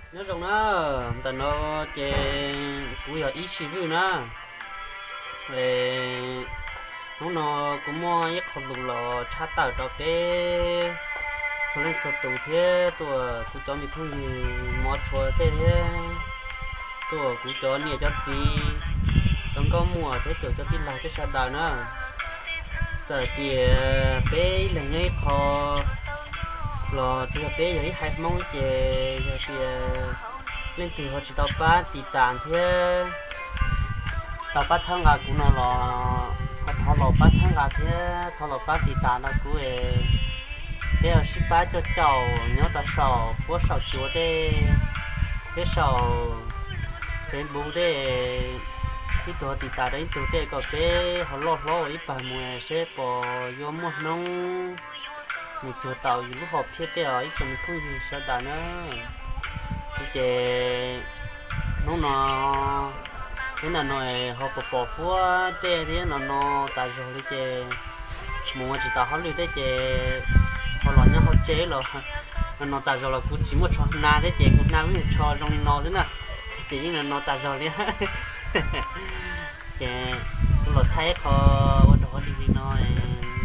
Nyob zoo na, ntawm no ces kuv yog Ib Sim Vwj na. Hnub no kuv muaj ib qho lus los tshaj tawm rau peb txhua leej txhua tus thiab tuaj kuv cov me phooj ywg mov tshua tej thiab tuaj kuv cov niam cov txiv, cov nkauj muam thiab cov tij laug thiab sawv daws na. Txawm tias peb ib leeg nyob ib qho los tsis yog peb yog ib haiv Hmoob ces yog tias leej twg ho tsis tau pab tiv tas thiab tsis tau pab txhawb nqa kuv no los ho thov los pab txhawb nqa thiab thov los pab tiv tas rau kuv es peb ho sib pab coj caum nyob rau saum huab saum cua tej thiab saum Facebook tej, ib tug tiv tas rau ib tug tej kom peb ho loj hlob ua ib pawg mus seb puas yuav muaj hnub mus cuag tau yus lub hom phiaj tej os ib tsoom me phooj ywg sawv daws na. Kuv ces hnub no thiab ntawm no ho pom pom huab tej thiab no no tas zog li ces mus ua tsis tau hauj lwm tej ces ho los nyob hauv tsev los no no tas zog los kuv tsis muaj tsho hnav thiab ces kuv hnav lub niag tsho zoo li no xwb na, ces yeej no no tas zog li. Ces kuv los thaij ib qho ua rau hauv li li no,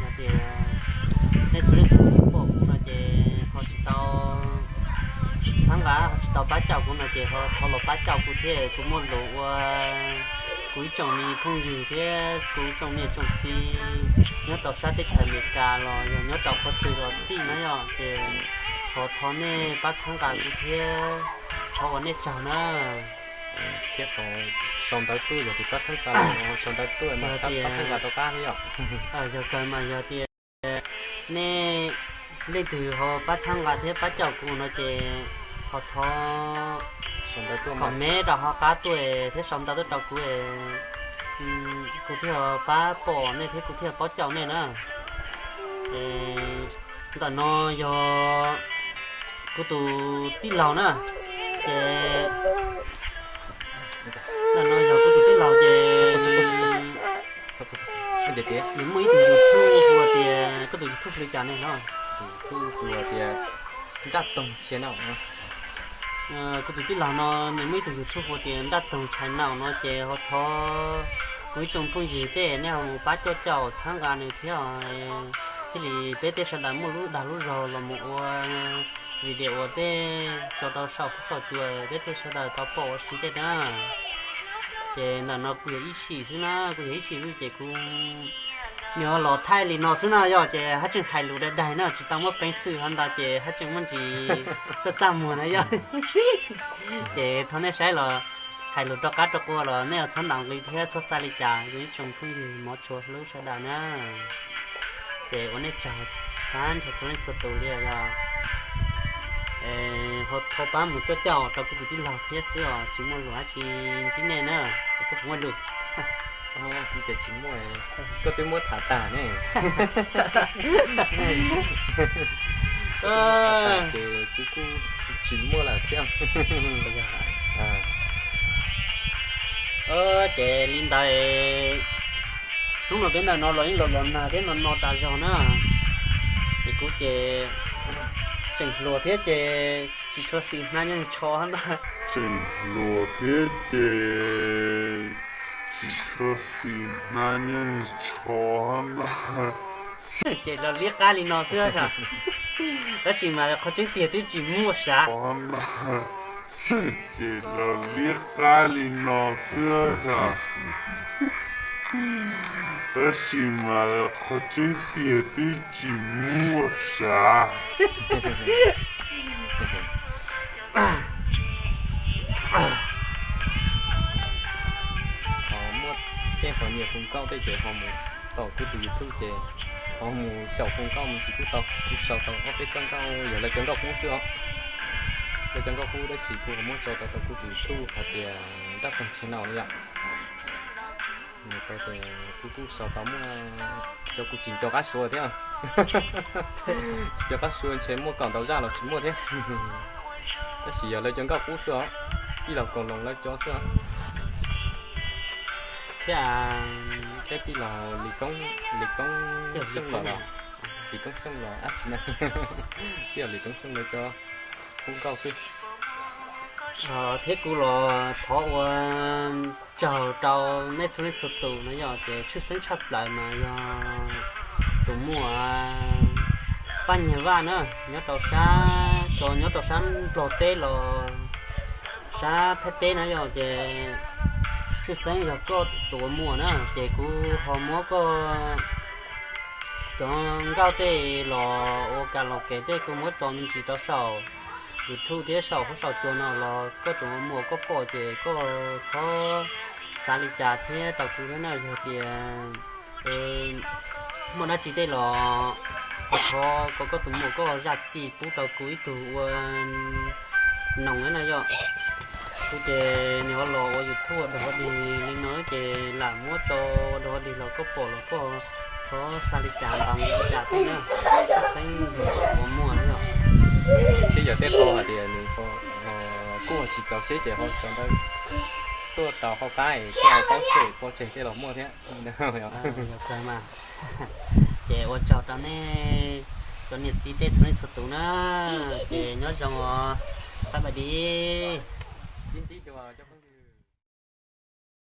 yog tias nej txhua leej txhua tus pom kuv no ces ho tsis tau txhawb nqa ho tsis tau pab caum kuv no ces ho thov los pab caum kuv thiab kuv muaj lus ua kuv ib tsoom me phooj ywg thiab kuv tsoom niam tsoom txiv nyob rau sab teb chaws Amelikas los yog nyob rau qhov twg los xij na yog ces ho thov nej pab txhawb nqa kuv thiab thov ua nej tsaug na. Thiab qhov sau ntawv tuaj yog tias pab txhawb nqa los sau ntawv tuaj mas pab txhawb nqa rov qab thiab yom. Yog kawg mas yog tias nej leej twg ho pab txhawb nqa thiab pab caum kuv no ces ho thov comment rau hauv qab tuaj thiab sau ntawv tuaj rau kuv, kuv thiaj pab pom nej thiab kuv thiaj paub caum nej na. Ntawm no yog kuv tus tij laug na, ces ntawm no yog kuv tus tij laug ces nws muaj ib tug YouTube hu tias, koj tus YouTube hu li cas ne no? YouTube hu tias Nraj Toog Channel. Kuv tus tij laug no nws muaj ib tug YouTube hu tias Nraj Toog Channel no ces ho thov kuv ib tsoom phooj ywg tej nej ho mus pab coj caum txhawb nqa nws thiab, thiaj li peb tej sawv daws muaj lub dag lub zog los mus ua video tej tso rau saum huab saum cua peb tej sawv daws tau pom ua si tej na. Ces ntawm no kuv yog Ib Sim xwb na, kuv yog Ib Sim xwb ces kuv nyuam los thaij li no xwb na yog ces haj tseem hais lus daig daig na tsis tau muaj peev xwm ho ntawd ces haj tseem muaj ntsis txaj txaj muag na yog. Ces thov nej saib los hais lus rov qab rau quas los nej txhob ntaus nqi thiab txhob xav li cas, yog ib tsoom phooj ywg mov tshua hlub sawv daws na. Ces ua nej tsaug tag nrho txhua leej txhua tus li os. Ho thov pab mus coj caum rau kuv tus tij laug thiab xwb os, tsis muaj lus dab tsi ntsib nej na, kuv muaj lus. Kuv ces tsis muaj, koj twb muab tham tag ne. Ces kuv kuj tsis muaj lawm thiab. Ces li ntawd, hnub no peb ntawm no los yeej los los nag thiab no no tas zog na, ces kuv ces tseem hluas thiab ces tsis tshua xis hnav nyob tsho ntag. Tseem hluas thiab ces tsis tshua xis hnav nyob tsho ntag. Ces los liab qab li no xwb yog, tab sis mas qhov tseeb tiag twb tsis muaj sav. Ces los liab qab li no xwb yog, tab sis mas qhov tseeb tiag twb tsis muaj sav. Ho muaj tej qhov nyiam hu nkauj tej ces ho mus tom kuv tus YouTube ces ho mus xyaum hu nkauj me ntsis kuj tau, kuv sau tau ob peb txoj nkauj yog lawv cov nkauj qub xwb os. Lawv cov nkauj qub tab sis kuv ho muab tso tau rau kuv tus YouTube hais tias Nraj Toog Channel no yom. Kuv kuj sau tau muaj, cov kuv tsis nco qab suav thiab, tsis nco qab suav ntshe muaj kaum ntau zaj los tsis muaj thiab. Tab sis yog lawv cov nkauj qub xwb os, tij laug Koos Loos lawv cov xwb os. Thiab peb tij laug Lis Koob, Lis Koob Xyooj los, Lis Koob Xyooj los dab tsi na, tij laug Lis Koob Xyooj lawv cov qub nkauj xwb. Thiab kuv los thov ua tsaug rau nej txhua leej txhua tus no yog ces tshwj xeeb tshaj plaws mas yog tus muam Paj Nyiag Vaj na, nyob rau sab, nyob rau sab Nplog teb los sab Thaib teb na yog ces tshwj xeeb yog koj tus ua muam na ces kuv ho muab koj cov nkauj tej los ua kas los kev tej kuv muab tso me ntsis rau saum YouTube thiab saum huab saum cua no los koj tus ua muam koj pom ces koj txhob xav li cas thiab rau kuv thiab na. Yog tias muaj dab tsi tej los thov kom koj tus muam koj zam txim pub rau kuv ib tug ua noog na yom. Kuv ces nws ho los ua YouTube dog dig li no ces lam muab tso dog dig los koj pom los koj txhob xav li cas ntaus li cas thiab na. Tshwj xeeb yog ua muam na yom. Thiab yog tej qho hais tias nws kuj tsis txaus siab ces ho sawv daws tuaj tau hauv qab es tuaj hauv qab tshem pov tseg tej los muaj thiab. Ces ua tsaug rau nej cov niam txiv tej txhua leej txhua tus na, ces nyob zoo os, bye bye di. Sib ntsib dua cov phooj ywg.